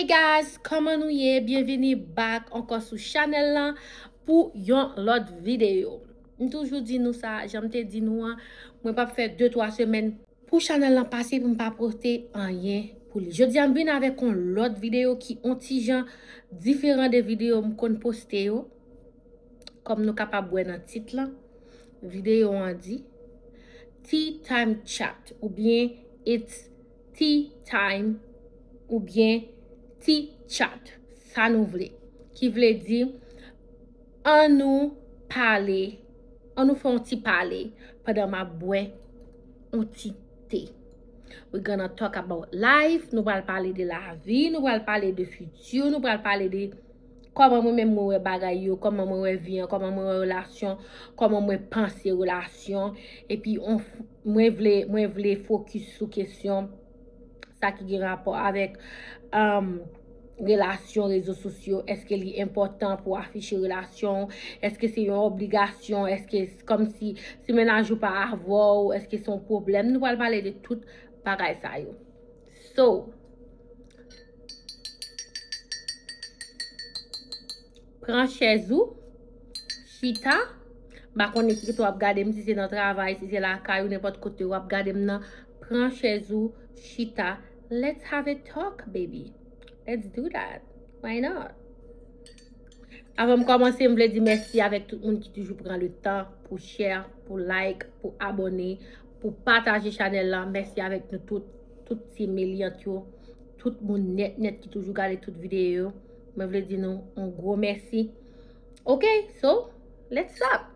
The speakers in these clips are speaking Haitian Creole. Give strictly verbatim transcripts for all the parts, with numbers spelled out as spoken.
Guys, kòman nou ye? Byenvini back ankò sou chanèl lan pou yon lòt videyo. M toujou di nou sa, jan m te di nou an, mwen p ap fè de twa semèn pou chanèl lan pase pou m pa poste anyen pou li. Jodi a m vin avèk yon lòt videyo ki on ti jan diferan de videyo m konn poste yo. Kòm nou kapab wè nan tit lan, videyo an di Tea Time Chat oubyen It's Tea Time oubyen Tea Chat, sa nou vle. Ki vle di, ann nou pale, ann nou fè yon ti pale pandan m ap bwè yon ti te. We're gonna talk about life. Nou pral pale de lavi, nou pral pale de fiti, nou pral pale de kòman mwen menm mwen wè bagay yo, kòman mwen wè vi an, kòman mwen wè relasyon, kòman mwen panse relasyon. Epi on, mwen vle, mwen vle fokis sou kesyon sa ki gen rapò avèk um, relasyon rezo sosyo. Èske li enpòtan pou afiche relasyon? Èske se yon obligasyon? Èske kòmsi si mennaj ou pa avè w, èske se yon pwoblèm? Nou pral pale de tout bagay sa yo. So, pran chèz ou, chita. M pa konnen ki kote w ap gade m, si se nan travay, si se lakay ou nenpòt kote w ap gade m nan. Pran chèz ou, chita. Let's have a talk, baby. Let's do that. Why not? Avan m kòmanse, m vle di mèsi avèk tout moun ki toujou pran le tan pou share, pou like, pou abòne, pou pataje chanèl lan. Mèsi avèk nou tout, tout ti melyant yo, tout moun nèt nèt ki toujou gade tout videyo yo. Mwen vle di nou yon gwo mèsi. Ok, so, let's talk.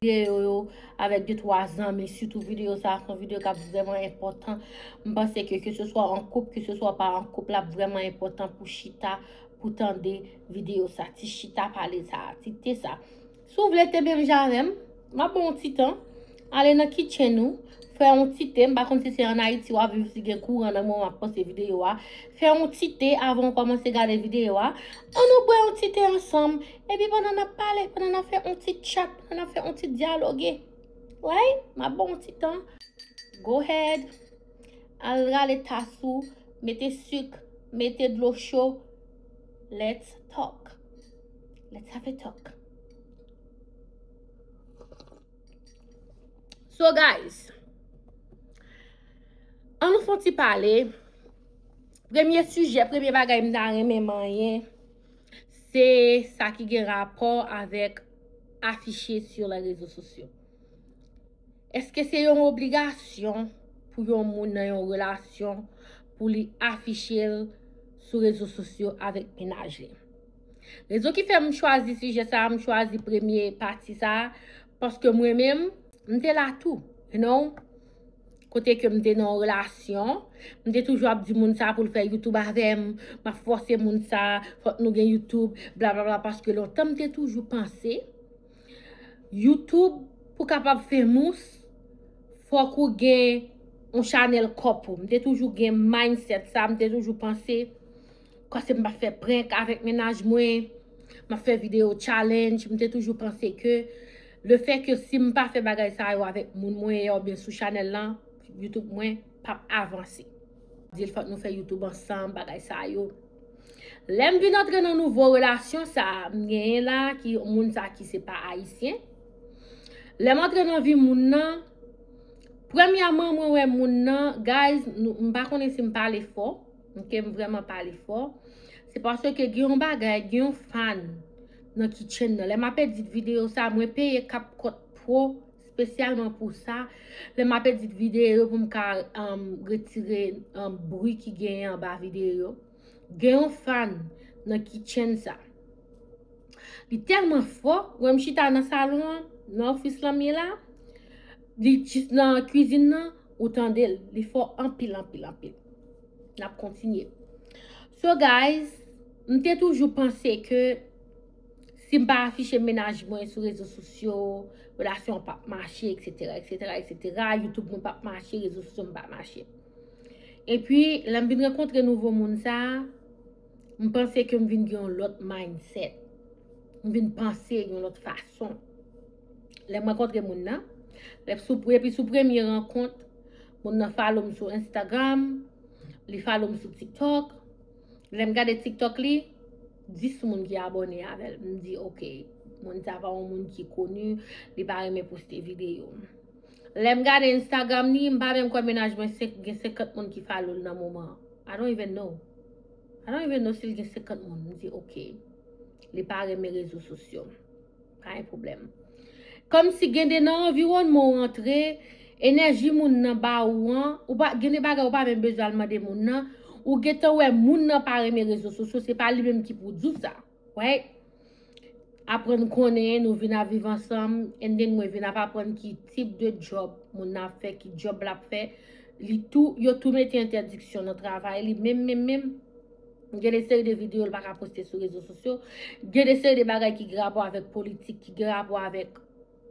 Videyo yo avèk de twa zanmi, sitou videyo sa a, se yon videyo k ap vrèman enpòtan. M panse ke, ke se swa an koup, ke se swa pa an koup, l ap vrèman enpòtan pou chita, pou tande videyo sa, ti chita pale sa, ti te sa. Si w vle te menm jan avè m, m ap ba w yon ti tan. Ale nan kitchen ou, fè yon ti te. M pa konn si se ann Ayiti w ap viv, si gen kouran nan moman m ap poste videyo a. Fè yon ti te avan w kòmanse gade videyo a. Ann nou bwè yon ti te ansanm. Epi pandan n ap pale, pandan n ap fè yon ti chat, pandan n ap fè yon ti dyaloge. Right? M ap ba w yon ti tan. Go ahead. Al rale tas ou, mete sik, mete dlo cho. Let's talk. Let's have a talk. So guys, ann nou fè yon ti pale. Premye sijè, premye bagay m ta renmen manyen, se sa ki gen rapò avèk afiche sur les réseaux sociaux. Èske se yon obligasyon pou yon moun nan yon relasyon pou li afiche l sou rezo sosyo avèk mennaj li? Rezon ki fè m chwazi sijè sa a, m chwazi premye pati sa a, paske mwen menm, m te la tou, you know? Kote ke m te nan yon relasyon, m te toujou ap di moun sa pou l fè YouTube avè m, m ap fòse moun sa, fòk nou gen YouTube, blablabla, paske lontan m te toujou panse, YouTube, pou kapab famous, fòk ou gen yon chanèl kòp ou. M te toujou gen mindset sa, m te toujou panse, kòm se m pa fè prank avèk mennaj mwen, m ap fè videyo challenge, m te toujou panse ke le fait que si m pa fè bagay sa yo avèk moun mwen ye oubyen sou chanèl lan, YouTube mwen p ap avanse. Di l fòk nou fè YouTube ansanm, bagay sa yo. Lè m vin antre nan nouvo relasyon sa a m genyen la, ki moun sa ki se pa ayisyen. Lè m antre nan vi moun nan, premyèman mwen wè moun nan, guys, nou, m pa konnen si m pale fò, ok, m vrèman pale fò. Se paske gen yon bagay, gen yon fan nan kitchen nan. Lè m ap edit videyo sa, mwen peye CapCut Pro espesyalman pou sa. Lè m ap edit videyo pou m ka um, retire um, bri ki genyen anba videyo. Gen yon fan nan kitchen sa. Li tèlman fò, wè m chita nan salon an, nan ofis lan m ye la, li jis nan kwizin nan, ou tande l. Li fò anpil, anpil, anpil. N ap kontinye. So guys, m te toujou panse ke si m pa afiche mennaj mwen sou rezo sosyo, relasyon an p ap mache, etsetera, etsetera, etsetera, YouTube mwen p ap mache, rezo sosyo m p ap mache. Epi, lè m vin rankontre nouvo moun sa a, m panse ke m vin gen yon lòt mindset. M vin panse yon lòt fason. Lè m rankontre moun nan, lè sou, epi sou premye rankont, moun nan follow m sou Instagram, li follow m sou TikTok, Lè m gade TikTok li, dis moun ki abòne avè l. M di, "Ok, moun sa pa yon moun ki koni, li pa renmen poste videyo." Lè m gade Instagram li, m pa menm kwè mennaj mwen se gen senkant moun ki follow l nan moman an. I don't even know. I don't even know si l gen senkant moun. M di, "Ok, li pa renmen rezo sosyo." Pa gen pwoblèm. Kòmsi gen de nan anviwònman w rantre, enèji moun nan ba ou an, ou pa, gen de bagay ou pa menm bezwen al mande moun nan, ou gentan wè moun nan pa renmen rezo sosyo, se pa li menm ki pou di w sa. Right? Aprann konnen, nou vin ap viv ansanm, and then mwen vin ap aprann ki tip de djòb moun nan ap fè, ki djòb l ap fè. Li tou, yo tou mete entèdiksyon nan travay li, menm, menm, menm. Gen de seri de videyo l pa ka poste sou rezo sosyo. Gen de seri de bagay ki gen rapò avèk politik, ki gen rapò avèk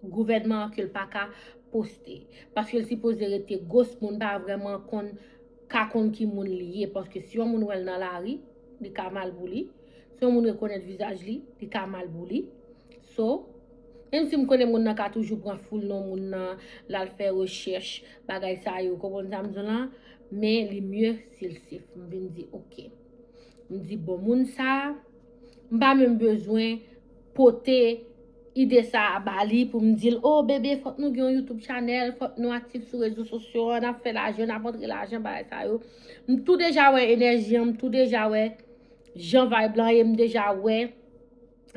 gouvènman an ke l pa ka poste. Paske l sipoze rete ghost, moun pa vrèman konn, ka konn ki moun li ye. Paske si yon moun wè l nan lari, li ka mal pou li. Si yon moun rekonèt vizaj li, li ka mal pou li. So, menm si m konnen moun nan ka toujou pran foul non moun nan, l al fè rechèch, bagay sa yo, konprann sa m di w lan, men li mye si l safe. M vin di, "Ok." M di, "Bon, moun sa a, m pa menm bezwen pote ide sa a ba li pou m di l, 'O, bebe, fòk nou gen yon YouTube channel, fòk nou aktif sou rezo sosyo, n ap fè lajan, n ap antre lajan, bagay sa yo.'" M tou deja wè enèji an, m tou deja wè jan vibe lan ye, m deja wè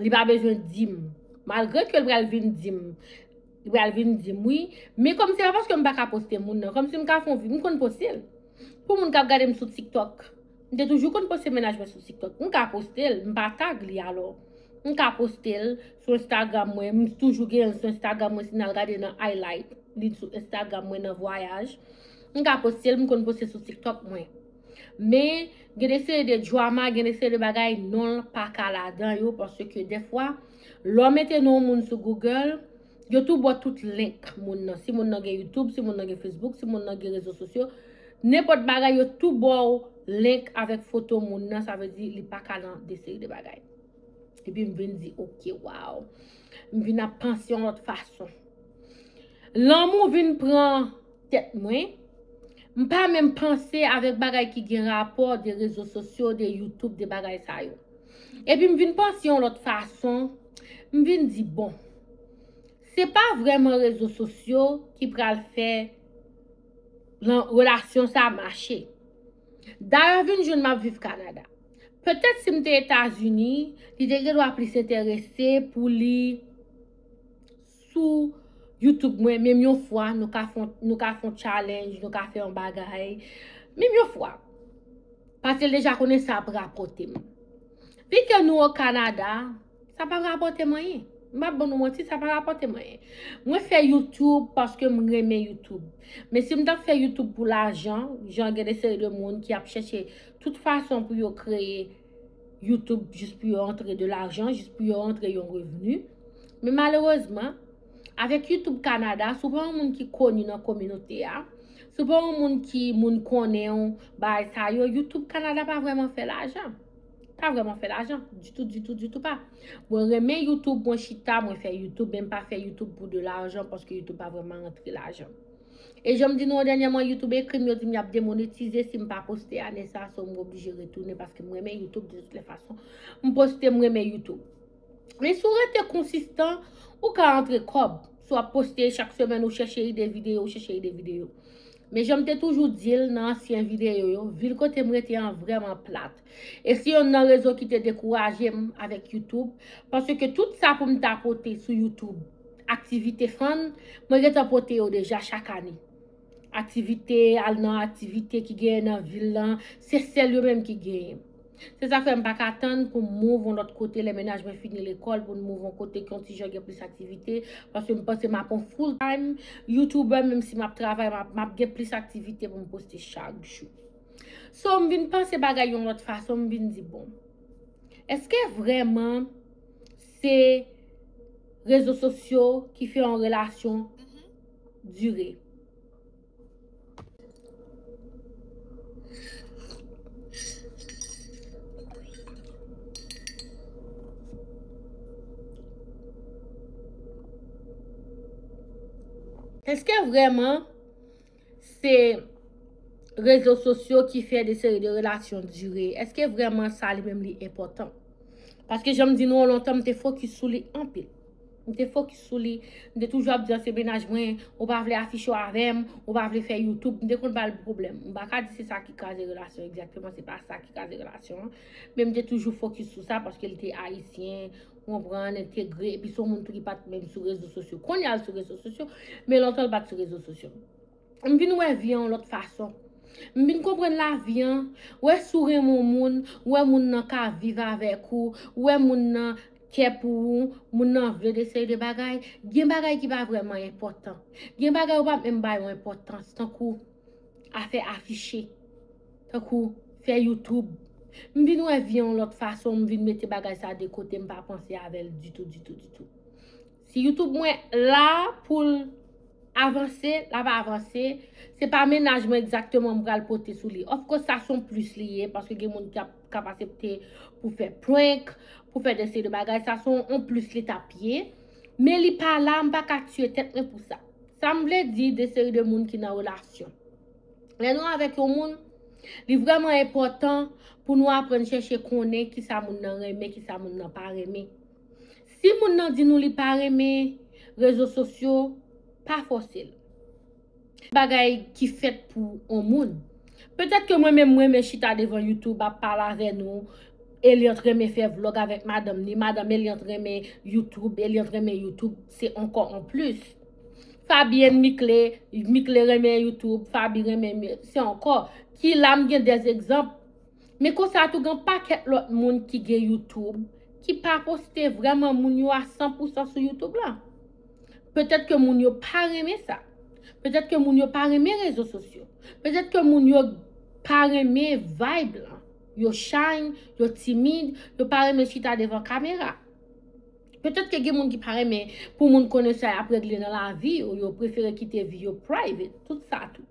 li pa bezwen di m. Malgre ke l pral vin di m, li pral vin di m, wi. Men kòm se pa paske m pa ka poste moun nan, kòmsi m ka fè yon vi, m konn poste l. Pou moun k ap gade m sou TikTok, m te toujou konn poste mennaj mwen sou TikTok. M ka poste l, m pa tag li alò. M ka poste l sou Instagram mwen, m toujou gen l sou Instagram mwen, si n al gade nan highlight, li sou Instagram mwen nan vwayaj. M ka poste l, m konn poste sou TikTok mwen. Men, gen de seri de drama, gen de seri de bagay, non l pa ka ladan yo, paske dèfwa, lè w mete non moun sou Google, yo tou ba w tout link moun nan. Si moun nan gen YouTube, si moun nan gen Facebook, si moun nan gen rezo sosyo, nenpòt bagay, yo tou ba w link avèk foto moun nan, sa vle di li pa ka nan de seri de bagay. Epi m vin di, "Ok, wow." M vin ap panse yon lòt fason. Lanmou vin pran tèt mwen. M pa menm panse avèk bagay ki gen rapò de rezo sosyo, de YouTube, de bagay sa yo. Epi m vin panse yon lòt fason. M vin di, "Bon, se pa vrèman rezo sosyo ki pral fè lan-, relasyon sa mache." Dayè, vin jwenn m ap viv Kanada. Petèt si m te Etazini, li te gen dwa plis enterese pou li sou YouTube mwen, menm yon fwa, nou ka fè, nou ka fè yon challenge, nou ka fè yon bagay. Menm yon fwa. Paske l deja konnen sa ap rapòte m. Vi ke nou o Kanada, sa pa rapòte m anyen. M p ap ban nou manti, sa pa rapòte m anyen. Mwen fè YouTube paske m renmen YouTube. Men si m t ap fè YouTube pou lajan, jan gen de seri de moun ki ap chèche tout fason pou yo kreye YouTube jis pou yo antre de lajan, jis pou yo antre yon revni. Men malerezman, avèk YouTube Kanada, si w pa yon moun ki koni nan kominote a, si w pa yon moun ki moun konnen w, bagay sa yo, YouTube Kanada pa vrèman fè lajan. Pa vrèman fè lajan. Ditou, ditou, ditou pa. Mwen renmen YouTube, mwen chita, mwen fè YouTube, men m pa fè YouTube pou de lajan, paske YouTube pa vrèman rantre lajan. E jan m di nou an dènyèman, YouTube ekri m, yo di m y ap demonetize si m pa poste ane sa, so m oblije retounen paske m renmen YouTube de tout lè fason. M poste, m renmen YouTube. Men si w rete konsistan, ou ka antre kòb. Si w ap poste chak semèn, ou chèche ide videyo, ou chèche ide videyo. Men jan m te toujou di l nan ansyen videyo yo, vil kote m rete an vrèman plat. E se yonn nan rezon ki te dekouraje m avèk YouTube, paske tout sa pou m ta pote sou YouTube, aktivite fann, mwen gentan pote yo deja chak ane. Aktivite, al nan aktivite ki genyen nan vil lan, se sèl yo menm ki genyen. Se sa fè m pa ka tann pou m move yon lòt kote lè mennaj mwen fini lekòl, pou n move yon kote ki yon ti jan gen plis aktivite, paske m panse m ap yon full time YouTuber, menm si m ap travay, m ap, m ap gen plis aktivite pou m poste chak jou. So, m vin panse bagay yon lòt fason, m vin di, "Bon, èske vrèman se rezo sosyo ki fè yon relasyon dire?" Èske vrèman se rezo sosyo ki fè de seri de relasyon dire? Èske vrèman sa li menm li enpòtan? Paske jan m di nou an lontan, m te fokis sou li anpil. M te fokis sou li. M te toujou ap di an se mennaj mwen, ou pa vle afiche w avè m, ou pa vle fè YouTube. M te konn ba l pwoblèm. M pa ka di se sa ki kraze relasyon egzakteman, se pa sa ki kraze relasyon an. Men m te toujou fokis sou sa paske l te ayisyen, ou konprann, entegre, epi se yon moun tou ki pa t menm sou rezo sosyo. Kounye a l sou rezo sosyo, men lontan l pa t sou rezo sosyo. M vin wè vi an yon lòt fason. M vin konprann lavi an, wè si w renmen yon moun, wè moun nan ka viv avèk ou, wè moun nan kè pou ou, moun nan vle de seri de bagay. Gen bagay ki pa vrèman enpòtan. Gen bagay ou pa menm ba yo enpòtans, tankou afè afiche, tankou fè YouTube. M vin wè vi an yon lòt fason, m vin mete bagay sa de kote, m pa panse avè l ditou, ditou, ditou. Si YouTube mwen la pou l avanse, l ap avanse. Se pa mennaj mwen egzakteman m pral pote sou li. Of course, sa se yon plis li ye, paske gen moun ki ap, k ap aksepte pou fè prank, pou fè de seri de bagay. Sa se yon, yon plis li t ap ye. Men li pa la, m pa ka tiye tèt mwen pou sa. Sa m vle di de seri de moun ki nan relasyon. Lè nou avèk yon moun, li vrèman enpòtan pou nou aprann chèche konnen kisa moun nan renmen, kisa moun nan pa renmen. Si moun nan di nou li pa renmen rezo sosyo, pa fòse l. Bagay ki fèt pou yon moun. Petèt ke mwen menm, mwen renmen chita devan YouTube ap pale avè nou. Eliant renmen fè vlòg avèk madanm ni. Madanm Eliant renmen YouTube. Eliant renmen YouTube. Se ankò an plis. Fabienne Micklé, Micklé renmen YouTube. Fabi renmen, se ankò. Ki la m gen dèz egzanp. Men konsa tou gen pakèt lòt moun ki gen YouTube, ki pa poste vrèman moun yo a san pou san sou YouTube la. Petèt ke moun yo pa renmen sa. Petèt ke moun yo pa renmen rezo sosyo. Petèt ke moun yo pa renmen vibe lan. Yo shy, yo timid, yo pa renmen chita devan kamera. Petèt ke gen moun ki pa renmen pou moun konnen sa y ap regle nan lavi yo, yo prefere kite vi yo private, tout sa tou.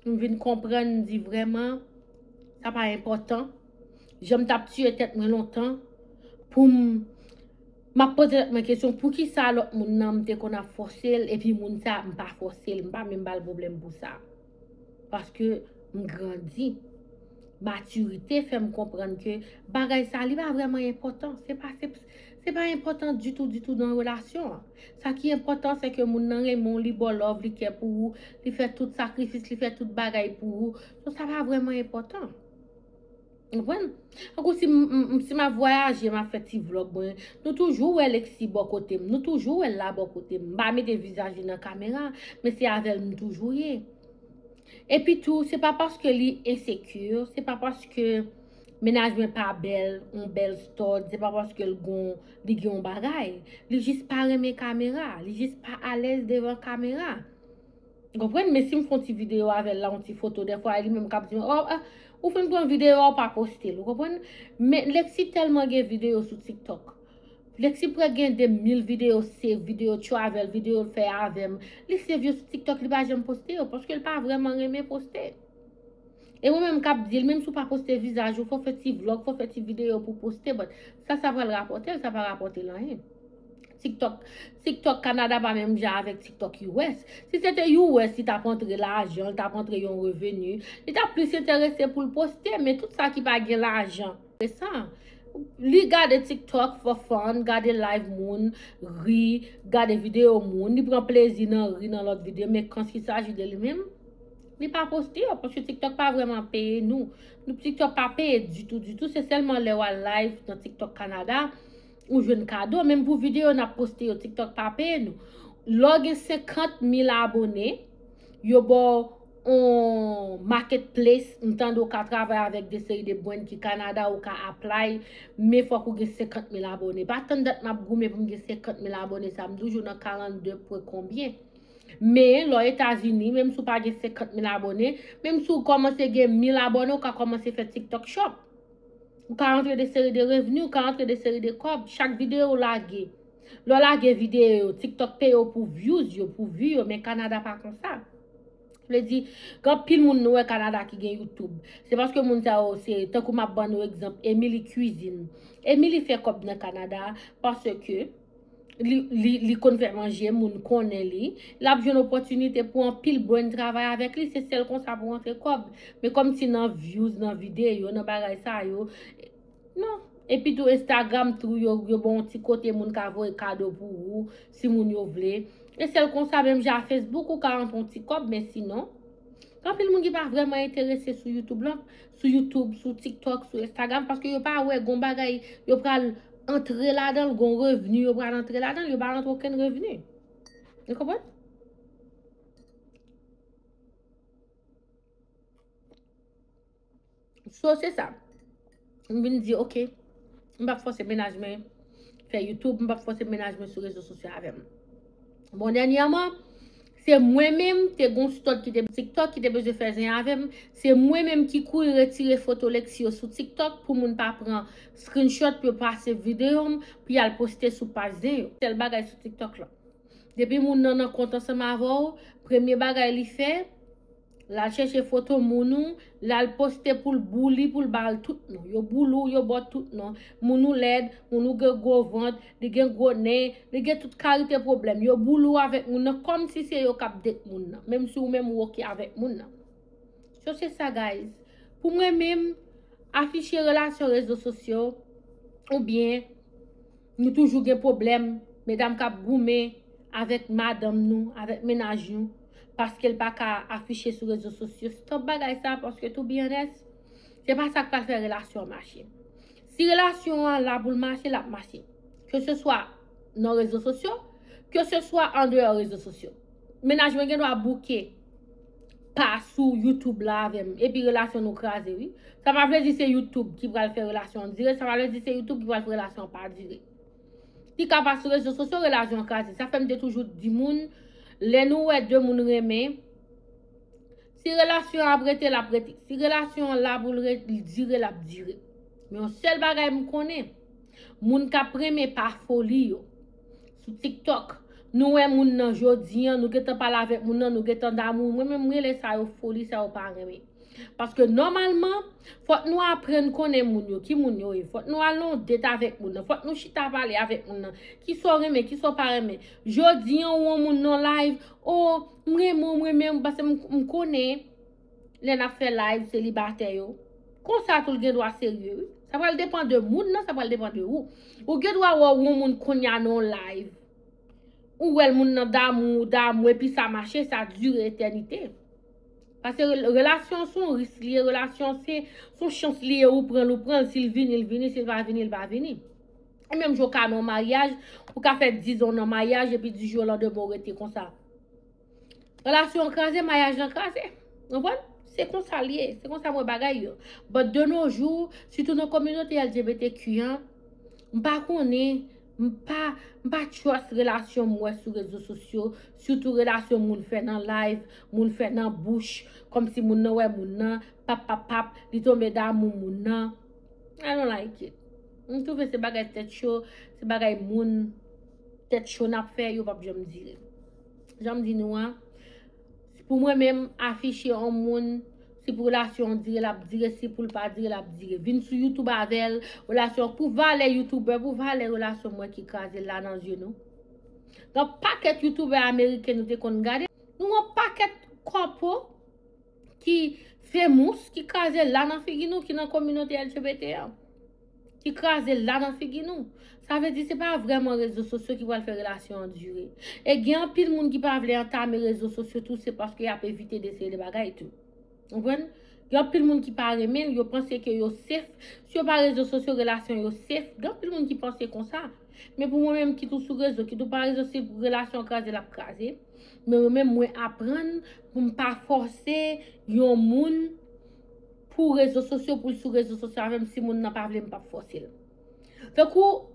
M vin konprann, m di vrèman, sa pa enpòtan. Jan m t ap tiye tèt mwen lontan, pou m, m ap poze tèt mwen kesyon, poukisa lòt moun nan m te konn ap fòse l, epi moun sa a m pa fòse l, m pa menm ba l pwoblèm pou sa. Paske m grandi. Matirite fè m konprann ke bagay sa li pa vrèman enpòtan. Se pa, se, se pa enpòtan ditou, ditou nan relasyon an. Sa ki enpòtan, se ke moun nan renmen w, li ba w love, li kè pou ou, li fè tout sakrifis, li fè tout bagay pou ou. So, sa pa vrèman enpòtan. Ou konprann? Tankou si m, m, m, si m ap vwayaje, m ap fè ti vlòg mwen, nou toujou wè Lexi bò kote m, nou toujou wè l la bò kote m. M pa mete vizaj li nan kamera, men se avè l m toujou ye. Epi tou, se pa paske li ensekir, se pa paske mennaj mwen pa bèl, yon bèl stòd, se pa paske l gon, li gen yon bagay. Li jis pa renmen kamera, li jis pa alèz devan kamera. Ou konprann? Men si m fè yon ti videyo avè l la, yon ti foto, dèfwa, e li menm k ap di m, "Oh, ah, ou fin pran videyo a, ou pa poste l." Ou konprann? Men Lexi tèlman gen videyo sou TikTok. Lexi prè gen de mil videyo, save videyo, travel videyo l fè avè m. Li save yo sou TikTok, li pa janm poste yo, paske l pa vrèman renmen poste. E mwen menm k ap di l, menm si w pa poste vizaj ou, fò w fè ti vlòg, fò w fè ti videyo pou w poste, but sa, sa pral rapòte l, sa pa rapòte l anyen. TikTok, TikTok Kanada pa menm jan avèk TikTok U S. Si se te U S, li t ap antre lajan, li t ap antre yon reveni, li t ap plis enterese pou l poste, men tout sa ki pa gen lajan, enteresan. Li gade TikTok for fun, gade live moun, ri, gade videyo moun, li pran plezi nan ri nan lòt videyo, men kan il s'agit de li menm, li pa poste yo, paske TikTok pa vrèman peye nou. Nou, TikTok pa peye ditou, ditou, se sèlman lè w al live nan TikTok Kanada, ou jwenn kado, menm pou videyo n ap poste yo, TikTok pa peye nou. Lè w gen senkant mil abone, yo ba w yon marketplace, m tande w ka travay avèk de seri de brand ki Kanada, ou ka apply, men fòk ou gen senkant mil abone. Pa tann dat m ap goumen pou m gen senkant mil abone, sa m toujou nan karannde pwen konbyen. Men, lè w Etazini, menm si w pa gen senkant mil abone, menm si w kòmanse gen mil abone, ou ka kòmanse fè TikTok Shop. Ou ka rantre de seri de revni, ou ka rantre de seri de kòb. Chak videyo w lage. Lè w lage videyo, TikTok peye w pou views yo, pou view yo, men Kanada pa konsa. Vle di, gen anpil moun nou wè Kanada ki gen YouTube. Se paske moun sa yo, se tankou m ap ban nou egzanp, Emily Cuisine. Emily fè kòb nan Kanada paske Li, li, li konn fè manje, moun konnen li. L ap jwenn opòtinite pou anpil brand travay avèk li. Se sèl konsa pou rantre kòb. Men kòmsi nan views, nan videyo, nan bagay sa yo, non. Epi tou Instagram tou, yo, yo ba w yon ti kote moun ka voye kado pou ou, si moun yo vle. E sèl konsa, menm jan a Facebook, ou ka rantre yon ti kòb, men sinon, gen anpil moun ki pa vrèman enterese sou YouTube lan, sou YouTube, sou TikTok, sou Instagram, paske yo pa wè gon bagay, yo pral antre ladan l, gon revni, yo pral antre ladan l, yo pa rantre okenn revni. Ou konprann? So, se sa. M vin di, ok, m p ap fòse mennaj mwen fè YouTube, m p ap fòse mennaj mwen sou rezo sosyo avè m. Bon, dènyèman, se mwen menm, te gon stud ki te TikTok, ki te bezwen fè zen avè m. Se mwen menm ki kouri retire foto Lexi yo sou TikTok pou moun pa pran screenshot, pou yo pase videyo m, pou y al poste sou paj zen yo. Sèl bagay sou TikTok lan. Depi moun nan nan kont ansanm avè w, premye bagay li fè, l al chèche foto moun ou, l al poste pou l bouli, pou l ba l tout non. Yo bouli w, yo ba w tout non. Moun ou lèd, moun ou gen gwo vant, li gen gwo nen, li gen tout kalite pwoblèm. Yo bouli w avèk moun nan kòmsi se yo k ap date moun nan, menm si ou menm ou oke avèk moun nan. So se sa, guys. Pou mwen menm, afiche relasyon rezo sosyo, oubyen nou toujou gen pwoblèm, medam k ap goumen avèk madanm nou, avèk mennaj nou, paske l pa ka afiche sou rezo sosyo. Stop bagay sa, paske to be honest, se pa sa k pral fè relasyon an mache. Si relasyon an la pou l mache, l ap mache. Ke se swa nan rezo sosyo, ke se swa andeyò rezo sosyo. Mennaj mwen gen dwa bouke pa sou YouTube la avè m. Epi relasyon nou kraze, wi. Sa pa vle di se YouTube ki pral fè relasyon an dire, sa pa vle di se YouTube ki pral fè relasyon an pa dire. Li ka pa sou rezo sosyo, relasyon an kraze. Sa fè m te toujou di moun, lè nou wè de moun renmen, si relasyon an ap rete, l ap rete. Si relasyon an la pou l re- dire, l ap dire. Men yon sèl bagay m konnen, moun k ap renmen pa foli yo. Sou TikTok, nou wè moun nan jodi an, nou gentan pale avèk moun nan, nou gentan damou. Mwen menm, m rele sa yo foli, sa yo pa renmen. Paske nòmalman, fòk nou aprann konnen moun yo, ki moun yo ye. Fòk nou al nan yon date avèk moun nan. Fòk nou chita pale avèk moun nan. Kisa w renmen, kisa w pa renmen. Jodi an, ou wè yon moun nan live, o, m renmen w, m renmen w, paske m, m konnen lè n ap fè live, selibatè yo. Konsa tou l gen dwa serye, wi. Sa pral depann de moun nan, sa pral depann de ou. Ou gen dwa wè yon moun kounye a nan yon live. Ou wè l moun nan damou, damou, epi sa mache, sa dire etènite. Paske re- relasyon se yon risk li ye, relasyon se se yon chans li ye, ou pran l, ou pran l, si l vini, l vini, si l pa vini, l pa vini. E menm jan w ka nan yon maryaj, ou ka fè dizan nan maryaj, epi di jou o landemen ou rete konsa. Relasyon an kraze, maryaj lan kraze. Konprann? Se konsa l ye, se konsa m wè bagay yo. But de nos jours, sitou nan kominote L G B T Q an, m pa konnen, m pa, m pa trust relasyon m wè sou rezo sosyo, sitou relasyon moun fè nan live, moun fè nan bouch, kòmsi moun nan wè moun nan, pap, pap, pap, li tonbe damou moun nan. I don't like it. M twouve se bagay tèt cho, se bagay moun tèt cho n ap fè, yo p ap janm dire. Jan m di nou an, pou mwen menm, afiche yon moun, si pou relasyon an dire, l ap dire, si pou l pa dire, l ap dire. Vin sou YouTube avè l, relasyon pou valè youtubè, pou valè relasyon mwen ki kraze la nan zye nou. Gen pakèt youtubè ameriken nou te konn gade, nou wè pakèt kòpo ki famous, ki kraze la nan figi nou, ki nan kominote L G B T an. Ki kraze la nan figi nou. Sa vle di se pa vrèman rezo sosyo ki pral fè relasyon an dire. E gen anpil moun ki pa vle antame rezo sosyo tou, se paske y ap evite de seri de bagay tou. Konprann? Gen anpil moun ki pa renmen l, yo panse ke yo safe. Si yo pa rezo sosyo, relasyon yo safe. Gen anpil moun ki panse konsa. Men pou mwen menm, kit ou sou rezo, kit ou pa rezo, si relasyon an kraze, l ap kraze. Men mwen menm, mwen aprann pou m pa fòse yon moun pou rezo sosyo, pou l sou rezo sosyo avè m, si moun nan pa vle, m p ap fòse l. Tankou,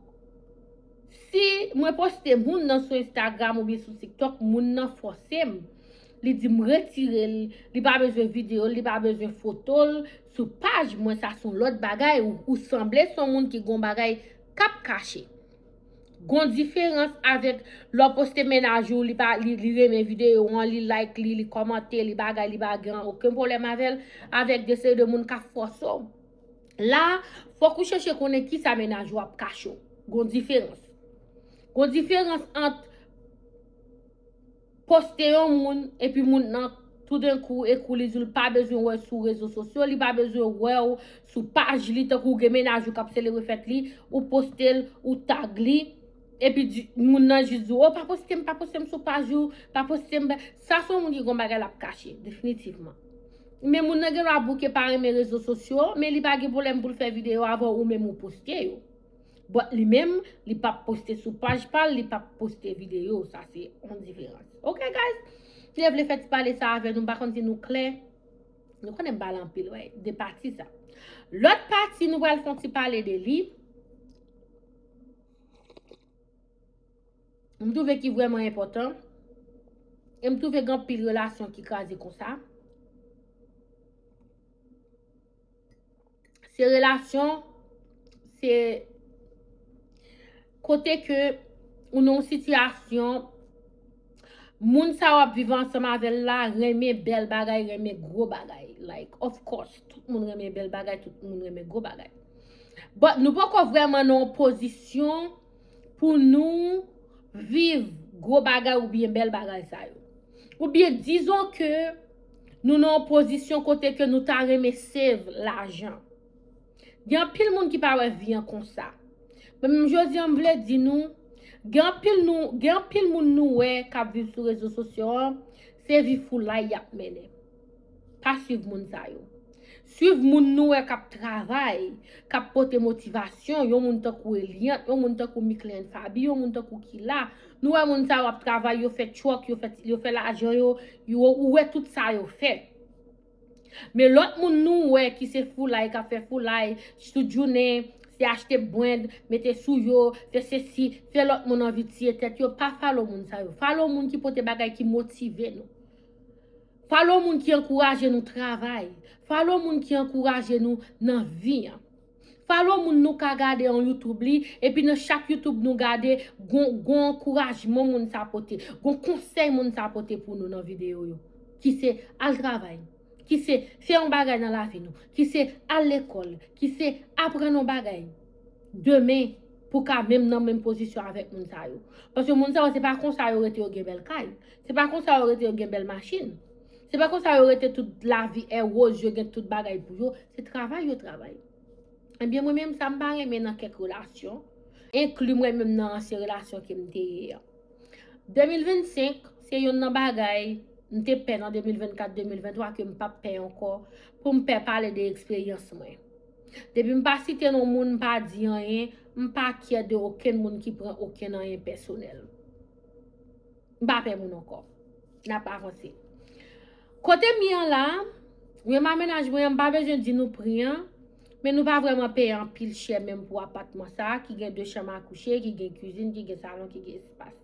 si mwen poste moun nan sou Instagram oubyen sou TikTok, moun nan fòse m, li di m retire l, li pa bezwen videyo l, li pa bezwen foto l sou paj mwen, sa se yon lòt bagay, ou, ou sanble se yon moun ki gon bagay k ap kache. Gon diferans avèk lè w poste mennaj ou, li pa, li, li renmen videyo an, li like li, li kòmante, li bagay, li pa gen okenn pwoblèm avè l, avèk de seri de moun k ap fòse w. La, fòk ou chèche konnen kisa mennaj ou ap kache w. Gon diferans. Gon diferans ant poste yon moun, epi moun nan toudenkou, ekou li di w li pa bezwen wè sou rezo sosyo, li pa bezwen wè w sou paj li, tankou w gen mennaj ou k ap selebre fèt li, ou poste l, ou tag li, epi di, moun nan jis di w, o, pa poste m, pa poste m sou paj ou, pa poste m. Sa se yon moun ki gon bagay l ap kache, definitivman. Men moun nan gen dwa bouke pa renmen rezo sosyo, men li pa gen pwoblèm pou l fè videyo avan ou menm ou poste yo. But li menm, li p ap poste sou paj pa l, li p ap poste videyo. Sa se yon diferans. Ok, guys? M te vle fè ti pale sa avè nou, m pa konn si nou klè. Nou konnen m pale anpil, wè, de pati sa. Lòt pati, nou pral fè yon ti pale de li. M twouve ki vrèman enpòtan. E m twouve gen anpil relasyon ki kraze konsa. Se relasyon, se kote ke ou nan yon sitiyasyon, moun sa w ap viv ansanm avè l la renmen bèl bagay, renmen gwo bagay. Like, of course, tout moun renmen bèl bagay, tout moun renmen gwo bagay. But nou poko vrèman nan yon pozisyon pou nou viv gwo bagay oubyen bèl bagay sa yo. Oubyen dizon ke nou nan yon pozisyon kote ke nou ta renmen save lajan. Gen anpil moun ki pa wè vi an konsa. Men menm jodi a, m vle di nou, gen anpil nou, gen anpil moun nou wè k ap viv sou rezo sosyo an, se vi foulay y ap mennen. Pa swiv moun sa yo. Swiv moun nou wè k ap travay, k ap pote motivasyon, yon moun tankou Eliante, yon moun tankou Mickley and Faby, yon moun tankou Kila. Nou wè moun sa yo ap travay, yo fè truck, yo fè, yo fè lajan yo, yo, ou wè tout sa yo fè. Men lòt moun nou wè ki se foulay, k ap fè foulay, tout jounen, se achte brand, mete sou yo, fè sesi, fè lòt moun anvi tiye tèt yo, pa follow moun sa yo. Follow moun ki pote bagay ki motive nou. Follow moun ki ankouraje nou travay. Follow moun ki ankouraje nou nan vi an. Follow moun nou ka gade an YouTube li, epi nan chak YouTube nou gade, gon, gon ankourajman moun sa pote, gon konsèy moun sa pote pou nou nan videyo yo. Ki se al travay, ki se fè yon bagay nan lavi nou, ki se al lekòl, ki se aprann yon bagay. Demen, pou ka menm nan menm pozisyon avèk moun sa yo. Paske moun sa yo, se pa konsa yo rete yo gen bèl kay. Se pa konsa yo rete yo gen bèl machin. Se pa konsa yo rete tout lavi è woz, yo gen tout bagay pou yo. Se travay yo travay. Ebyen, mwen menm, sa m pa renmen nan kèk relasyon, enkli mwen menm nan ansyen relasyon ke m te ye an. De mil vennsenk, se youn nan bagay, m te pè nan de mil vennkat, de mil venntwa, ke m p ap pè ankò, pou m pè pale de eksperyans mwen. Depi m pa site non moun, m pa di anyen, m pa kyè de okenn moun ki pran okenn anyen pèsonèl. M pa pè moun ankò. N ap avanse. Kote m ye an la, mwen m a mennaj mwen an, m pa bezwen di nou pri an, men nou pa vrèman peye anpil chè menm pou apatman sa a, ki gen de chanm a kouche, ki gen kizin, ki gen salon, ki gen espas.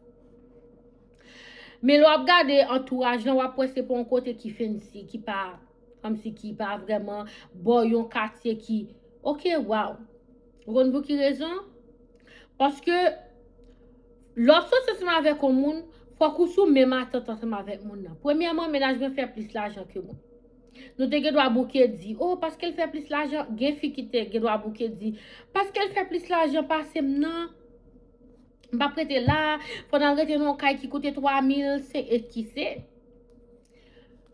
Men lè w ap gade antouraj lan, w ap wè se pa yon kote ki fancy, ki pa, kòmsi ki pa vrèman bò yon katye ki, ok, waw. Ou konn pou ki rezon? Paske lè w ap soti ansanm avèk yon moun, fòk ou sou menm atant ansanm avèk moun nan. Premyèman, mennaj mwen fè plis lajan ke mwen. Nou te gen dwa bouke di, o, paske l fè plis lajan, gen fi ki te gen dwa bouke di, paske l fè plis lajan pase m nan, m p ap rete la, fò n al rete nan yon kay ki koute twa mil, se, e ki se.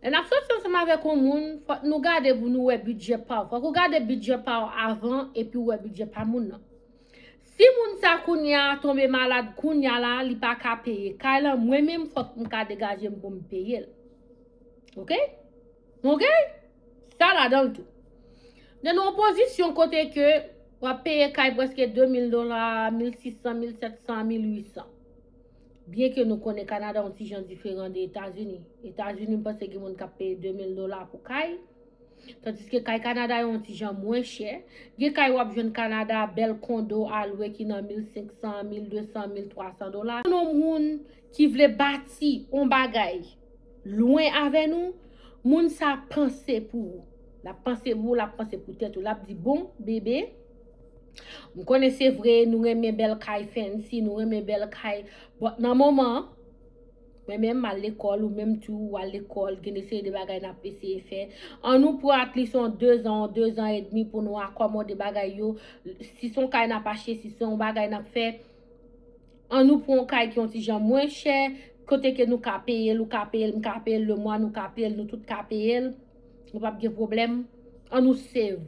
Lè n ap soti ansanm avèk yon moun, fòk nou gade pou nou wè bidjè pa w. Fòk ou gade bidjè pa w avan, epi w wè bidjè pa moun nan. Si moun sa kounye a tonbe malad kounye a la, li pa ka peye kay lan, mwen menm fòk m ka degaje m pou m peye l. Ok? Ok? Sa ladan l tou. Nan yon pozisyon kote ke w ap peye kay prèske de mil dola, mil sis san, mil sèt san, mil uit san. Byen ke nou konnen Kanada yon ti jan diferan de Etazini. Etazini, m panse gen moun k ap peye de mil dola pou kay. Tandiske kay Kanada yo yon ti jan mwen chè. Gen kay w ap jwenn Kanada, bèl kondo a lwe ki nan mil senk san, mil de san, mil twa san dola. Yon moun ki vle bati yon bagay lwen avè nou, moun sa panse pou ou. L ap panse pou ou, l ap panse pou tèt ou. L ap di, bon, bebe, m konnen se vre, nou renmen bèl kay fancy, nou renmen bèl kay. But nan moman an, mwen menm, m al lekòl, ou menm tou, w al lekòl, gen de seri de bagay n ap eseye fè. An nou pran at least yon dezan, yon dezan edmi pou nou akomode bagay yo. Si se yon kay n ap achte, si se yon bagay n ap fè, An nou pran yon kay ki yon ti jan mwen chè, kote ke nou ka peye l, ou ka peye l, m ka peye l, lemwa nou ka peye l, nou tout ka peye l. Nou p ap gen pwoblèm. An nou save.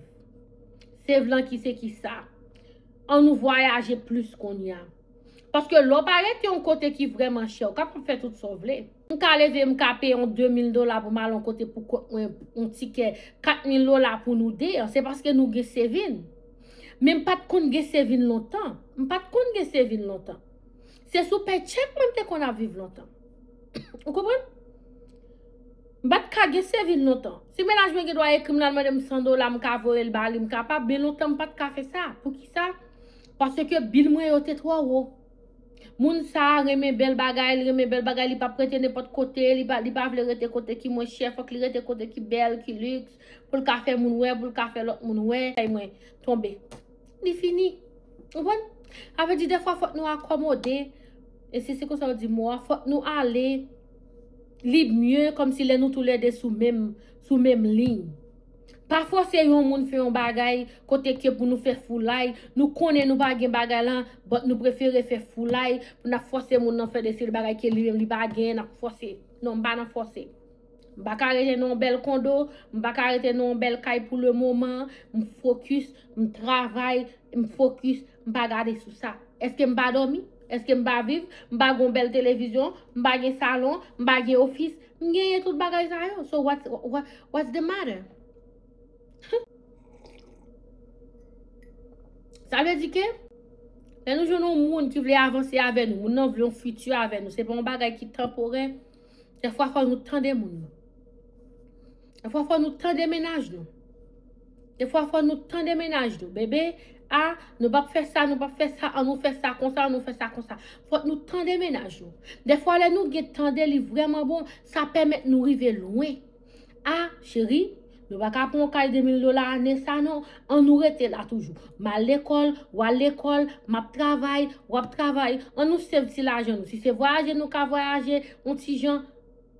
Save lan ki se ki sa? An nou vwayaje plis kounye a. Paske lè w pa rete yon kote ki vrèman chè, ou kapab fè tout sa w vle. M ka leve, m ka peye yon de mil dola pou m al yon kote pou kont mwen, yon tikè kat mil dola pou nou de an. Se paske nou gen saving. Men m pa t konn gen saving lontan. M pa t konn gen saving lontan. Se sou paycheck mwen m te konn ap viv lontan. Ou konprann? M pa t ka gen saving lontan. Si mennaj mwen gen dwa ekri m la, l mande m san dola, m ka voye l ba li, m kapab. Men lontan, m pa t ka fè sa. Poukisa? Paske bil mwen yo te twò wo. Moun sa a renmen bèl bagay, li renmen bèl bagay, li p ap rete nenpòt kote, li pa, li pa vle rete kote ki mwen chè, fòk li rete kote ki bèl, ki liks, pou l ka fè moun wè, pou l ka fè lòt moun wè. Kay mwen tonbe. Li fini. Ou konprann? Sa vle di, dèfwa, fòk nou akomode. E se, se konsa yo di mo a, fòk nou ale li mye, kòmsi lè nou toulède sou menm, sou menm liy. Pa fòse yon moun fè yon bagay kote ke pou nou fè foulay. Nou konnen nou pa gen bagay lan, but nou prefere fè foulay pou n ap fòse moun nan fè de seri bagay ke li menm li pa gen, n ap fòse. Non, m pa nan fòse. M pa ka rete nan yon bèl kondo, m pa ka rete nan yon bèl kay pou le moman. M fokis, m travay, m fokis, m pa gade sou sa. Èske m pa dòmi? Èske m pa viv? M pa gen yon bèl televizyon, m pa gen salon, m pa gen ofis. M genyen tout bagay sa yo. So what, what, what's the matter? Sa vle di ke lè nou jwenn yon moun ki vle avanse avè nou, moun nan vle yon fiti avè nou, se pa yon bagay ki tanporè. Dèfwa fò nou tande moun nan. Dèfwa fò nou tande mennaj nou. Dèfwa fò nou tande mennaj nou. Bebe, a, nou p ap fè sa, nou p ap fè sa, an nou fè sa konsa, an nou fè sa konsa. Fòk nou tande mennaj nou. Dèfwa lè nou gen tande li vrèman bon, sa pèmèt nou rive lwen. A, cheri, nou pa ka pran yon kay de mil dola ane sa non. An nou rete la toujou. M al lekòl, w al lekòl, m ap travay, w ap travay. An nou save ti lajan nou. Si se vwayaje nou ka vwayaje, yon ti jan,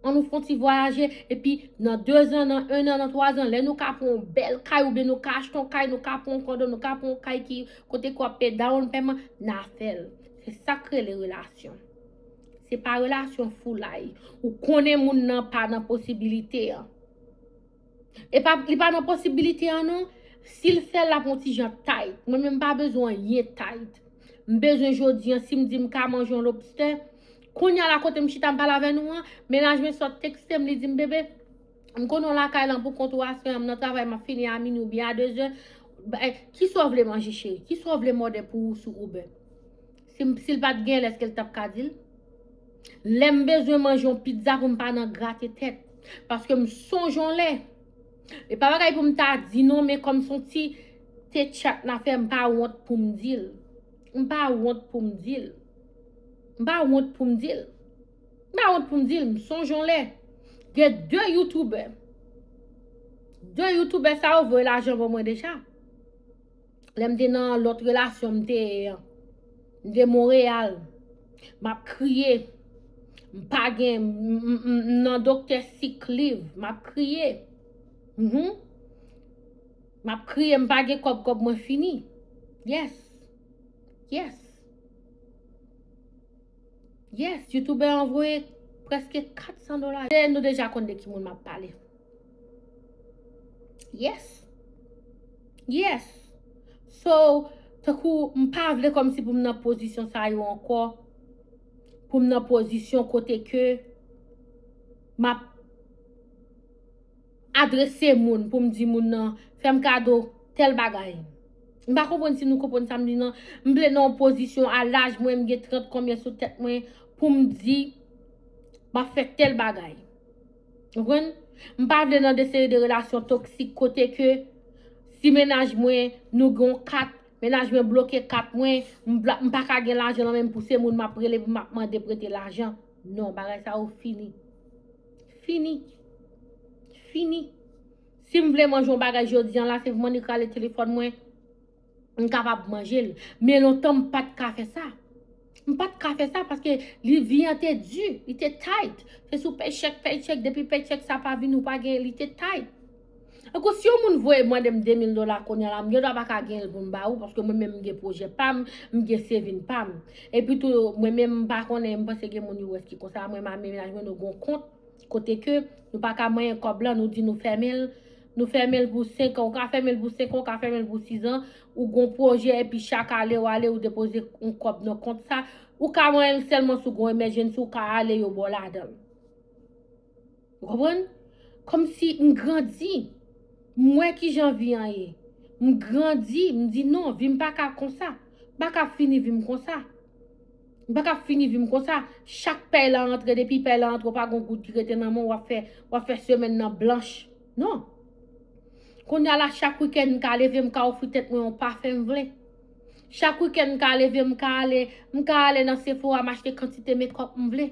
an nou fè yon ti vwayaje. Epi nan de zan, nan en an, nan twa zan, lè nou ka pran yon bèl kay oubyen nou ka achte yon kay, nou ka pran yon kondo, nou ka pran yon kay ki kote ke w ap peye down payment, n a fè l. Se sa k rele relasyon. Se pa relasyon foulay. Ou konnen moun nan pa nan posibilite an. E pa, li pa nan posibilite an non. Si l fè l, l ap yon ti jan tight. Mwen menm m pa bezwen anyen tight. M bezwen jodi an, si m di m ka manje yon lobstè, kounye a la kote m chita m pale avè nou an, mennaj mwen sot tekste m, li di m, bebe, m konnen w lakay lan pou kont ou aswè an, m nan travay, m ap fini a minwi oubyen a de zè. Kisa w vle manje cheri? Kisa w vle m òdè pou ou sou Uber? Si m, si l pa t gen, èske l t ap ka di l? Lè m bezwen manje yon pizza pou m pa nan grate tèt. Paske m sonje yon lè. E pa bagay pou m ta di non, men kòm se yon ti te chat n a fè, m pa wont pou m di l. M pa wont pou m di l. M pa wont pou m di l. M pa wont pou m di l, m sonje yon lè. Gen de youtubè. De youtubè sa yo voye lajan ban mwen deja. Lè m te nan lòt relasyon m te ye an, m te Monreyal, m ap kriye. M pa gen, m, m, m, m nan doktè sick leave, m ap kriye. Mhm. M ap kriye, m pa gen kòb, kòb mwen fini. Yes. Yes. Yes, youtubè an voye prèske kat san dola. E nou deja konn de ki moun m ap pale. Yes. Yes. So, tankou m pa vle kòmsi pou m nan pozisyon sa yo ankò. Pou m nan pozisyon kote ke m ap adrese moun, pou m di moun nan, fè m kado tèl bagay. M pa konprann si nou konprann sa m di nan. M vle nan yon pozisyon a laj mwen, m gen trant konbyen sou tèt mwen, pou m di, m ap fè tèl bagay. Ou konprann? M pa vle nan de seri de relasyon toksik kote ke si mennaj mwen, nou gen yon kat, mennaj mwen bloke kat mwen, m bla-, m pa ka gen lajan nan men m pou se moun m ap rele, pou m ap mande prete lajan. Non, bagay sa yo fini. Fini. Fini. Si m vle manje yon bagay jodi an la, se pou m annik rale telefòn mwen, m kapab manje l. Men lontan, m pa t ka fè sa. M pa t ka fè sa paske li, vi an te di, li te tight. Se sou paycheck, paycheck, depi paycheck sa pa vini, ou pa gen, li te tight. Tankou si yon moun voye mande m de mil dola kounye a la, m gen dwa pa ka genyen l pou m ba ou, paske mwen menm m gen pwojè pa m, m gen saving pa m. Epi tou, mwen menm m pa konnen, m panse gen moun U S ki konsa, mwen m ak menaj mwen nou gon kont, kote ke nou pa ka manyen kòb lan, nou di nou fèmen l, nou fèmen l pou senk an, ou ka fèmen l pou senk an, ou ka fèmen l pou sis an, ou gon pwojè, epi chak ale ou ale, ou depoze yon kòb nan kont sa, ou ka manyen l sèlman si w gon emergency, ou ka ale yo ba w ladan l. Ou konprann? Kòmsi m grandi. M wè kijan vi an ye. M grandi, m di non, vi m pa ka konsa. M pa ka fini vi m konsa. M pa ka fini vi m konsa. Chak pèy la antre, depi pèy la antre, ou pa gon goud ki rete nan men w, w ap fè, w ap fè semèn nan blanch. Non. Kounye a la, chak wikenn, m ka leve, m ka ofri tèt mwen yon pafen m vle. Chak wikenn, m ka leve, m ka ale, m ka ale nan Sephora, m achte kantite makeup m vle.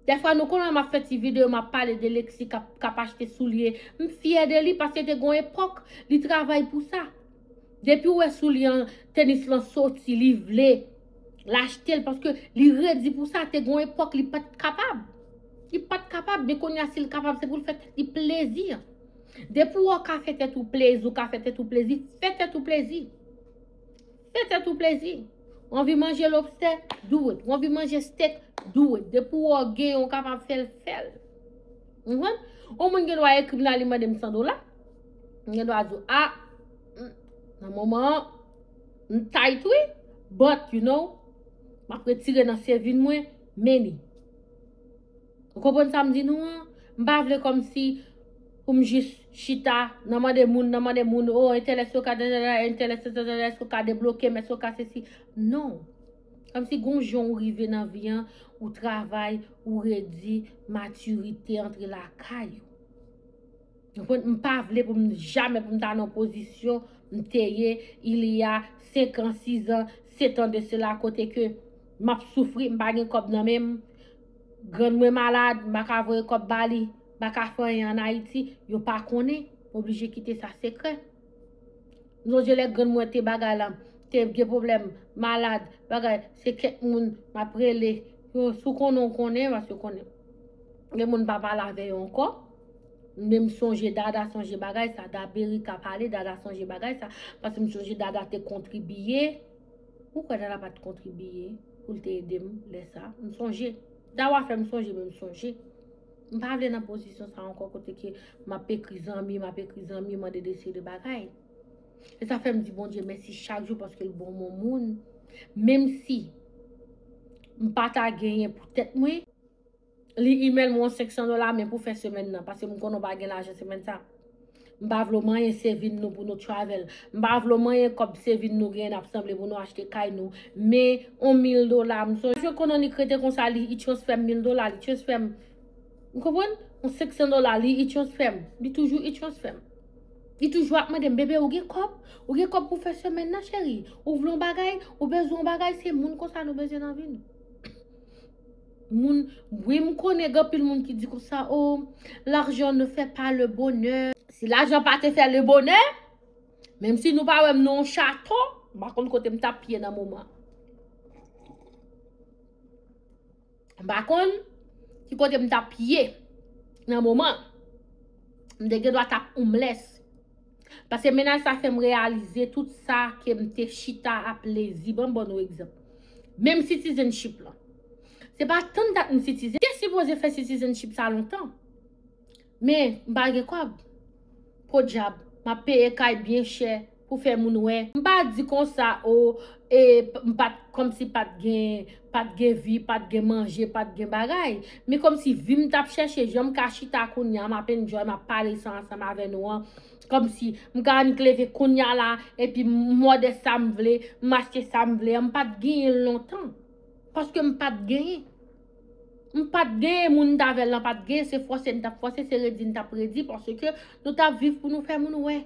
Dèfwa, nou konnen m ap fè ti videyo, m ap pale de Lexi k ap, k ap achte soulye. M fyè de li paske te gon epòk, li travay pou sa. Depi w wè soulye an, tenis lan soti, li vle, l achte l paske li redi pou sa. Te gon epòk, li pa t kapab. Li pa t kapab, men kounye a, si l kapab, se pou l fè tèt li plezi. Depi w ka fè tèt ou plezi, ou ka fè tèt ou plezi, fè tèt ou plezi. Fè tèt ou plezi. Ou anvi manje lobstè, do it. Ou anvi manje steak, do it. Depi w gen, ou kapab fè l, fè l. Ou konprann? Yon moun gen dwa ekri m la, li mande m san dola. M gen dwa di w, a, mm, nan moman an, m tight wi, but, you know, m ap retire nan saving mwen, many. Ou konprann sa m di nou an? M pa vle kòmsi pou m jis chita nan mande moun, nan mande moun, o, entèlè, èske w ka, entèlè, èske w ka debloke m, èske w ka sesi. Non. Kòmsi gon jan ou rive nan vi an, ou travay, ou redi, matirite antre lakay ou. Ou konprann? M pa vle pou m jamè pou m ta nan pozisyon m te ye, il y a senk an, sis an, sèt an de sela, kote ke m ap soufri, m pa gen kòb nan men m. Grann mwen malad, m pa ka voye kòb ba li, m pa ka fè anyen ann Ayiti, yo pa konnen, m oblije kite sa sekrè. M sonje lè grann mwen te bagay la, te gen pwoblèm, malad, bagay, se kèk moun m ap rele, yo, si w konnen, w konnen, paske w konnen. Gen moun m pa pale avè yo ankò. Men m sonje Dada sonje bagay sa, Dada Berry ka pale, Dada sonje bagay sa, paske m sonje Dada te kontribiye. Ou kwè Dada pa t kontribiye pou l te ede m lè sa? M sonje. Dawa fè m sonje, men m sonje. M pa vle nan pozisyon sa ankò kote ke m ap ekri zanmi, m ap ekri zanmi, mande de seri de bagay. E sa fè m di Bondye mèsi chak jou paske l ban m yon moun. Menm si m pa ta genyen pou tèt mwen, li imèl m yon senk san dola, men pou fè semèn nan, paske m konnen w pa gen lajan semèn sa. M pa vle w manyen saving nou pou nou travel. M pa vle w manyen kòb saving nou genyen n ap sanble pou nou achte kay nou. Men yon mil dola, m sonje konnen li krete konsa, li, li transfè m mil dola, li transfè m, ou konprann? Yon senk san dola, li, li transfè m. Li toujou, li transfè m. Li toujou ap mande m, bebe, ou gen kòb? Ou gen kòb pou fè semèn nan, cheri? Ou vle yon bagay? Ou bezwen yon bagay? Se moun konsa nou bezwen nan vi nou. Moun, wi, m konnen gen anpil moun ki di konsa, oh, l'argent ne fait pas le bonheur. Si lajan pa te fè le bonè, menm si nou pa wè m nan yon chato, m pa konn kote m t ap ye nan moman. M pa konn ki kote m t ap ye nan moman. M te gen dwa t ap homeless. Paske mennaj sa fè m reyalize tout sa ke m te chita ap lezi. Ban m ban nou egzanp. Menm citizenship lan. Se pa tann dat m citizen. Te sipoze fè citizenship sa lontan. Men, m pa gen kòb. Podyab, m ap peye kay byen chè pou fè moun wè. M pa di konsa, o, e, m pa t, kòmsi pa t gen, pa t gen vi, pa t gen manje, pa t gen bagay. Men kòmsi vi m t ap chèche, jan m ka chita kounye a, m ap enjoy, m ap pale sa ansanm avè nou an. Kòmsi m ka annik leve kounye a la, epi m mòde sa m vle, m achte sa m vle an, m pa t genyen l lontan. Paske m pa t genyen. M pa t genyen, moun m t avè l lan pa t genyen, se fòse n t ap fòse, se redi n t ap redi, paske nou t ap viv pou nou fè moun wè.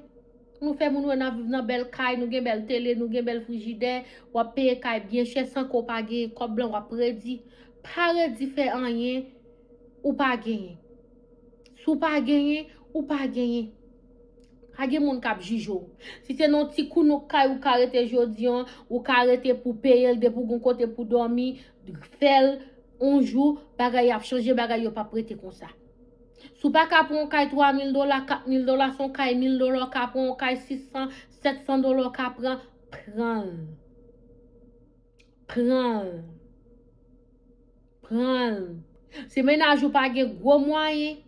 Pou nou fè moun wè n ap viv nan bèl kay, nou gen bèl tele, nou gen bèl frijidè, w ap peye kay byen chè san ke w pa genyen kòb lan, w ap redi. Pa redi fè anyen ou pa genyen. Si w pa genyen, ou pa genyen. Pa gen moun k ap jije w. Si se nan yon ti kounouk kay ou ka rete jodi an, ou ka rete pou peye l, depi w gon kote pou dòmi, fè l, yon jou, bagay ap chanje, bagay yo p ap rete konsa. Si w pa ka pran yon kay twa mil dola, kat mil dola, se yon kay mil dola, w ka pran yon kay sis san, sèt san dola, w ka pran, pran l. Pran l. Pran l. Si mennaj ou pa gen gwo mwayen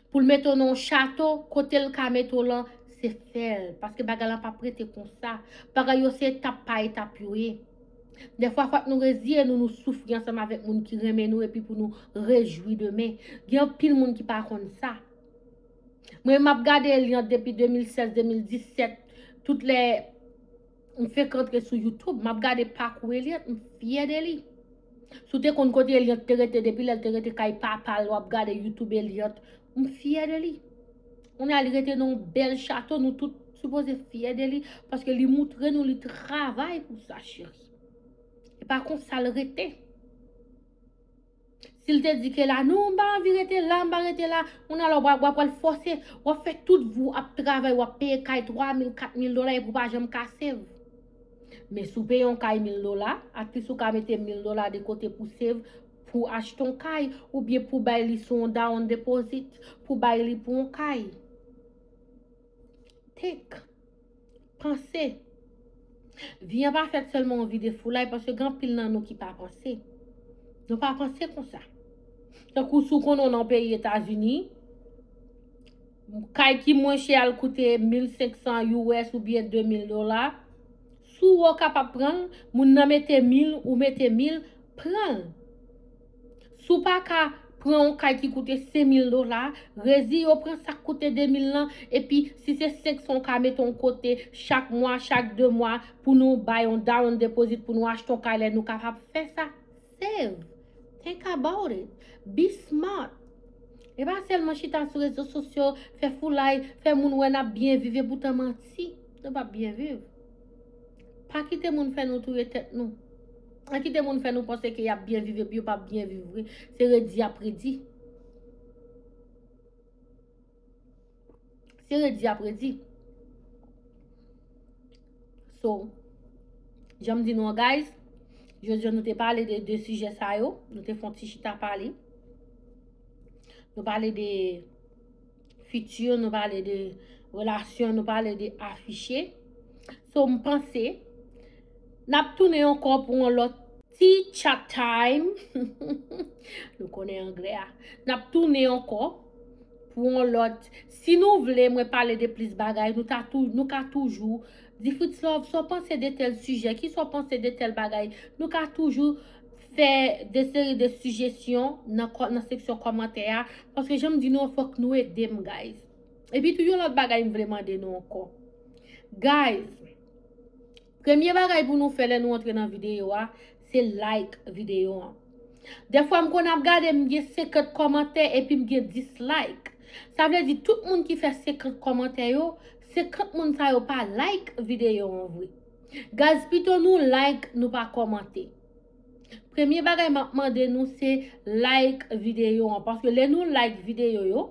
pou l mete w nan yon chato, kote l ka mete w lan, se fè l. Paske bagay lan p ap rete konsa. Bagay yo se etap pa etap yo ye. Dèfwa, fòk nou reziye nou, nou soufri ansanm avèk moun ki renmen nou epi pou nou rejwi demen. Gen anpil moun ki pa konn sa. Mwen, m ap gade Eliante depi de mil sèz, de mil disèt. Tout lè m fenk antre sou YouTube, m ap gade pakou Eliante, m fyè de li. Si w te konn kote Eliante te rete depi lè l te rete kay papa l, w ap gade YouTube Eliante, m fyè de li. Kounye a li rete nan yon bèl chato, nou tout sipoze fyè de li, paske li moutre nou li travay pou sa, cheri. E pa konsa l rete. Si l te di ke la, non, m pa anvi rete la, m pa rete la, moun alò w ap, w ap pral fòse, w ap fè tout vi w ap travay, w ap peye kay twa mil, kat mil dola epi w pa janm ka save. Men si w peye yon kay mil dola, at least ou ka mete mil dola de kote pou save, pou achte yon kay, oubyen pou bay li sou yon down deposit, pou bay li pou yon kay. Think. Panse. Vi an pa fèt sèlman yon vi de foulay, paske gen anpil nan nou ki pa panse. Nou pa panse konsa. Tankou si w konnen w nan peyi Etazini, kay ki mwen chè a l koute mil senk san U S oubyen de mil dola. Si w wè w kapab pran l, moun nan mete mil, ou mete mil, pran l. Si w pa ka pran yon kay ki koute senk mil dola, reziye w pran sa k koute de mil lan, epi si se senk san w ka mete yon kote chak mwa, chak de mwa, pou nou bay yon down deposit, pou nou achte yon kay lè nou kapab fè sa. Save. Think about it. Be smart. E pa sèlman chita sou rezo sosyo, fè foulay, fè moun wè n ap byen viv, epoutan manti, nou p ap byen viv. Pa kite moun fè nou touye tèt nou. Pa kite moun fè nou panse ke y ap byen viv epi yo p ap byen viv vre. Se redi y ap redi. Se redi y ap redi. So, jan m di nou an, guys, jodi a nou te pale de de sijè sa yo. Nou te fè yon ti chita pale. Nou pale de fiti, nou pale de relasyon, nou pale de afiche. So, m panse, n ap tounen ankò pou yon lòt ti chat time. Nou konnen anglè a. N ap tounen ankò pou yon lòt. Si nou vle mwen pale de plis bagay, nou ta tou, nou ka toujou di Fritz Love, sa w panse de tèl sijè, kisa w panse de tèl bagay. Nou ka toujou fè de seri de sijesyon nan kò-, nan seksyon kòmantè a, paske jan m di nou, fòk nou ede m, guys. Epi tou, yon lòt bagay m vle mande nou ankò. Guys, premye bagay pou nou fè lè nou antre nan videyo a, se like videyo an. Dèfwa m konn ap gade, m gen senkant kòmantè epi m gen dislike. Sa vle di tout moun ki fè senkant kòmantè yo, senkant moun sa yo pa like videyo an vre. Guys, pito nou like, nou pa kòmante. Premye bagay m ap mande nou se like videyo an. Paske lè nou like videyo yo,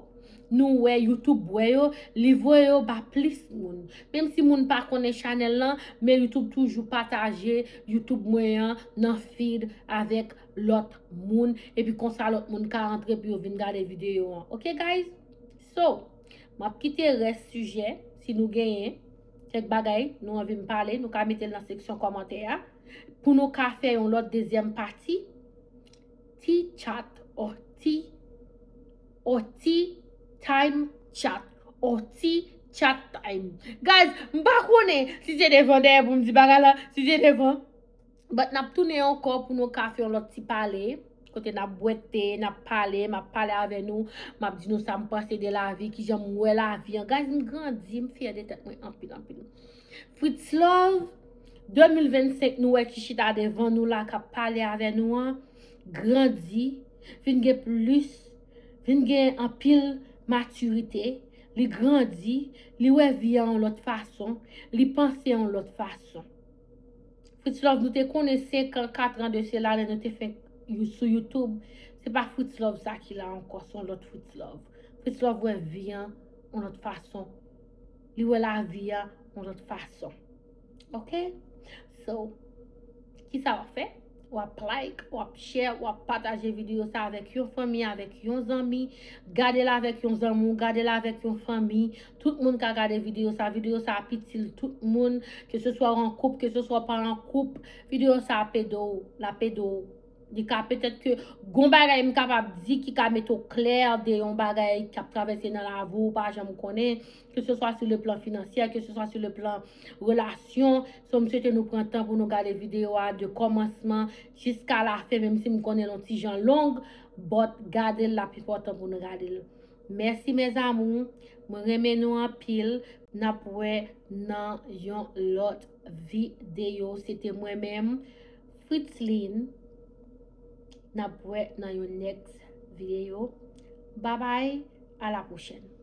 nou wè YouTube wè yo, li voye yo ba plis moun. Menm si moun pa konnen chanèl lan, men YouTube toujou pataje YouTube mwen an nan feed avèk lòt moun. Epi konsa lòt moun ka antre pou yo vin gade videyo an. Ok, guys? So, m ap kite rès sijè, si nou genyen kèk bagay nou anvi m pale, nou ka mete l nan seksyon kòmantè a. Pou nou ka fè yon lòt dezyèm pati, ti chat, or ti, or ti time chat, or ti chat time. Guys, m pa konnen si se devan dèyè pou m di bagay la, si se devan. But n ap tounen ankò pou nou ka fè yon lòt ti pale. Kote n ap bwè te, n ap pale, m ap pale avè nou, m ap di nou sa m panse de lavi, kijan m wè lavi an. Guys, m grandi, m fyè de tèt mwen anpil, anpil. Fritz Love, de mil vennsenk, nou wè ki chita devan nou la, k ap pale avè nou an, grandi, vin gen plis, vin gen anpil matirite, li grandi, li wè vi an yon lòt fason, li panse yon lòt fason. Fritz Love, nou te konnen senk an, kat an de sela, lè nou te fenk you-, sou YouTube. Se pa Fritz Love sa ki la ankò, se yon lòt Fritz Love. Fritz Love wè vi an yon lòt fason. Li wè lavi a yon lòt fason. Ok? So, kisa w ap fè? W ap like, w ap share, w ap pataje videyo sa avèk yon fanmi, avèk yon zanmi. Gade l avèk yon zanmi w, gade l avèk yon fanmi. Tout moun ka gade videyo sa. Videyo sa ap itil tout moun, ke se swa w an koup, ke se swa w pa an koup. Videyo sa ap ede w, l ap ede w. Li ka petèt ke gon bagay m kapab di ki ka mete w klè de yon bagay k ap travèse nan lavi w, ou pa janm konnen, ke se swa sou le plan finansyè, ke se swa sou le plan relasyon. So, m swete nou pran tan pou nou gade videyo a de kòmansman jiska lafen, menm si m konnen l yon ti jan long, but gade l, l ap enpòtan pou nou gade l. Mèsi, mes amours. Mwen renmen nou anpil. N ap wè nan yon lòt videyo. Se te mwen menm, Fritzline. N ap wè nan yon next videyo. Bye bye. À la prochaine.